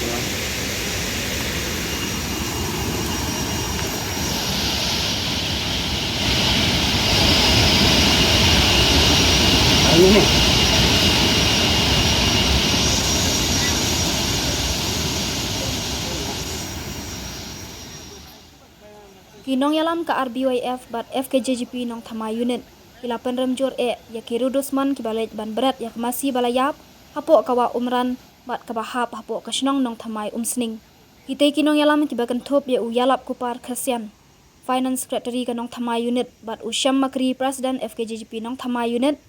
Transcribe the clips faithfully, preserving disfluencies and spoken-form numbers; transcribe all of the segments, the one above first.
Ki nongïalam ka R B Y F bad F K J G P Nongthymmai Unit ki la pynrem jur eh ïa ki riew dusmon kiba leit ban bret ïa ka masi ba la ïap hapoh ka wah Umran bad kaba hap hapoh ka shnong Nongthymmai Umsning. Kitei ki nongïalam kiba kynthup ïa u Ïalap Kupar Khyrsian, Finance Secretary ka Nongthymmai Unit, bad u Shyam Makri, President F K J G P Nongthymmai Unit,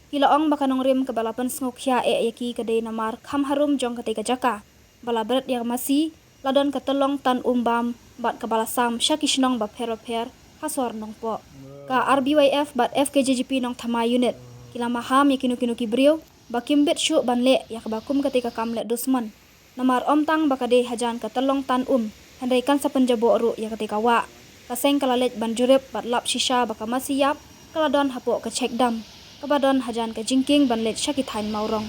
ki la ong ba ka nongrim kaba la pynsngewkhia eh ïa ki ka dei namar kham harum jong katei ka jaka ba la bret ïa ka masi, la don ka tyllong tan um bam bad kaba la sam sha ki shnong bapher bapher ha sor Nongpoh. Ka R B Y F bad F K J G P Nongthymmai Unit ki la maham ïa kino kino ki briew ba kim bit shuh ban leh ïa kaba kum katei ka kam leh dusmon. Namar ym tang ba ka dei hajan ka tyllong tan um, hynrei kan sa pynjaboh ruh ïa katei ka wah. Ka seng ka la leit ban jurip bad lap shisha ba ka masi ïap ka la don hapoh ka check dam kaba don hajan ka jingkieng ban leit sha ki thaiñ Mawrong.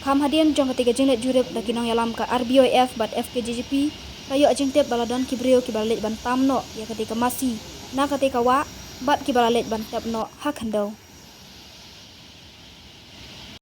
Kham hadien jong katei ka jingleit jurip da ki nongïalam ka R B Y F bad F K J G P la ïoh jingtip ba la don ki briew kiba la leit ban tam noh ïa katei ka masi na katei ka wah bad kiba la leit ban tep noh ha khyndew.